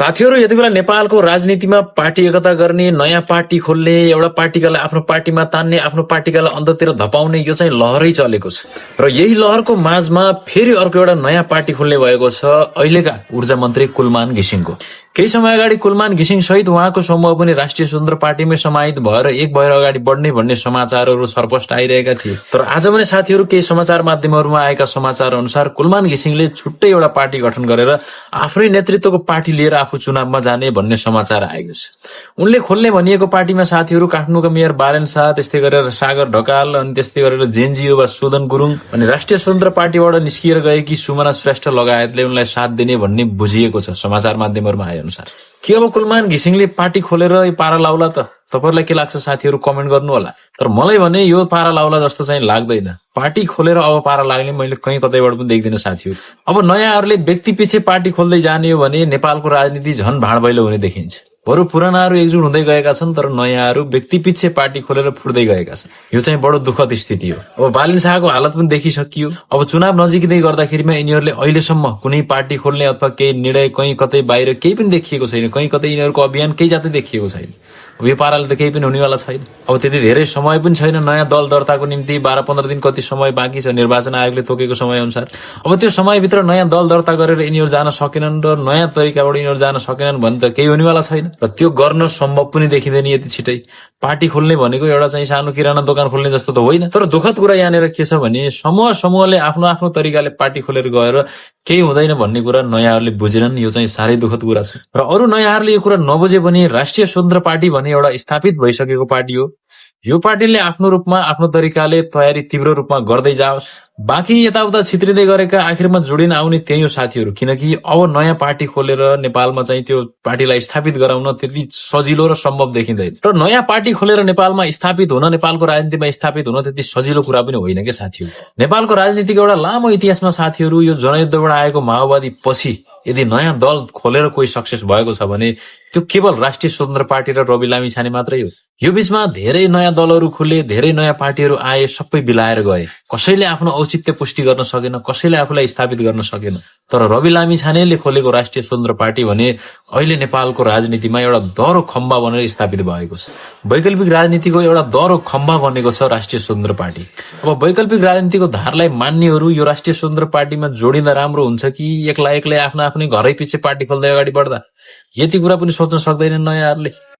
साथीहरू यति बेला नेपालको राजनीतिमा पार्टी एकता गर्ने, नयाँ पार्टी खोल्ने, एउटा पार्टीकालाई आफ्नो पार्टीमा तान्ने, आफ्नो पार्टीकालाई अन्त्यतिर धपाउने यो चाहिँ लहरै चलेको छ। र यही लहरको माझमा फेरि अर्को एउटा नयाँ पार्टी खोल्ने भएको छ अहिलेका ऊर्जा मन्त्री कुलमान घिसिङको। केही समय अगाडि कुलमान घिसिङ सहित उहाँको समूह पनि राष्ट्रिय स्वतन्त्र पार्टीमै समाहित भएर एक भएर अगाडि बढ्ने भन्ने समाचारहरू सर्पष्ट आइरहेका थिए। तर आज भने साथीहरू केही समाचार माध्यमहरूमा आएका समाचार अनुसार कुलमान घिसिङले छुट्टै एउटा पार्टी गठन गरेर आफ्नै नेतृत्वको पार्टी लिएर आफू चुनावमा जाने भन्ने समाचार आएको छ। उनले खोल्ने भनिएको पार्टीमा साथीहरू काठमाडौँका मेयर बारेन शाह, त्यस्तै गरेर सागर ढकाल, अनि त्यस्तै गरेर जेएनजी वा सुदन गुरुङ अनि राष्ट्रिय स्वतन्त्र पार्टीबाट निस्किएर गएकी सुमना श्रेष्ठ लगायतले उनलाई साथ दिने भन्ने बुझिएको छ समाचार माध्यमहरूमा आए अनुसार। के अब कुलमान घिसिङले पार्टी खोलेर पारा लाउला त? तपाईहरुलाई के लाग्छ साथीहरू कमेन्ट गर्नु होला। तर मलाई भने यो पारा लाउला जस्तो चाहिँ लाग्दैन। पार्टी खोलेर अब पारा लाग्ने मैले कहीँ कतैबाट पनि देख्दिन साथीहरू। अब नयाँहरूले व्यक्ति पछि पार्टी खोल्दै जाने हो भने नेपालको राजनीति झन भाँडभैलो हुने देखिन्छ। बरु पुरानाहरू एकजुट हुँदै गएका छन्, तर नयाँहरू व्यक्ति पछि पार्टी खोलेर फुट्दै गएका छन्। यो चाहिँ बडो दुःखद स्थिति हो। अब बालिन शाहको हालत पनि देखिसकियो। अब चुनाव नजिकै गर्दाखेरिमा यिनीहरूले अहिलेसम्म कुनै पार्टी खोल्ने अथवा केही निर्णय कहीँ कतै बाहिर केही पनि देखिएको छैन। कहीँ कतै यिनीहरूको अभियान केही जातै देखिएको छैन। अब यो पाराले त केही पनि हुनेवाला छैन। अब त्यति धेरै समय पनि छैन नयाँ दल दर्ताको निम्ति। 12-15 दिन कति समय बाँकी छ निर्वाचन आयोगले तोकेको समय अनुसार। अब त्यो समयभित्र नयाँ दल दर्ता गरेर यिनीहरू जान सकेनन् र नयाँ तरिकाबाट यिनीहरू जान सकेनन् भने त केही हुनेवाला छैन। र त्यो गर्न सम्भव पनि देखिँदैन यति छिटै। पार्टी खोल्ने भनेको एउटा चाहिँ सानो किराना दोकान खोल्ने जस्तो त होइन। तर दुःखद कुरा यहाँनिर के छ भने समूहले आफ्नो आफ्नो तरिकाले पार्टी खोलेर गएर केही हुँदैन भन्ने कुरा नयाँहरूले बुझेनन्। यो चाहिँ साह्रै दुःखद कुरा छ। र अरू नयाँहरूले यो कुरा नबुझे पनि राष्ट्रिय स्वतन्त्र पार्टी भन्ने एउटा स्थापित भइसकेको पार्टी हो। यो पार्टीले आफ्नो रूपमा आफ्नो तरिकाले तयारी तीव्र रूपमा गर्दै जाओस्। बाँकी यताउता छित्रिँदै गरेका आखिरमा जोडिन आउने त्यही हो साथीहरू। किनकि अब नयाँ पार्टी खोलेर नेपालमा चाहिँ त्यो पार्टीलाई स्थापित गराउन त्यति सजिलो र सम्भव देखिँदैन। र नयाँ पार्टी खोलेर नेपालमा स्थापित हुन, नेपालको राजनीतिमा स्थापित हुन त्यति सजिलो कुरा पनि होइन के साथीहरू। नेपालको राजनीतिको एउटा लामो इतिहासमा साथीहरू यो जनयुद्धबाट आएको माओवादी पछि यदि नयाँ दल खोलेर कोही सक्सेस भएको छ भने त्यो केवल राष्ट्रिय स्वतन्त्र पार्टी र रवि लामिछाने मात्रै हो। यो बीचमा धेरै नयाँ दलहरू खुले, धेरै नयाँ पार्टीहरू आए, सबै बिलाएर गए। कसैले आफ्नो औचित्य पुष्टि गर्न सकेन, कसैले आफूलाई स्थापित गर्न सकेन। तर रवि लामिछानेले खोलेको राष्ट्रिय स्वतन्त्र पार्टी भने अहिले नेपालको राजनीतिमा एउटा दह्रो खम्बा बनेर स्थापित भएको छ। वैकल्पिक राजनीतिको एउटा दह्रो खम्बा बनेको छ राष्ट्रिय स्वतन्त्र पार्टी। अब वैकल्पिक राजनीतिको धारलाई मान्नेहरू यो राष्ट्रिय स्वतन्त्र पार्टीमा जोडिँदा राम्रो हुन्छ कि एक्लै आफ्नो आफ्नै घरै पछि पार्टी खोल्दै अगाडि बढ्दा? यति कुरा पनि सोच्न सक्दैनन् नयाँहरूले।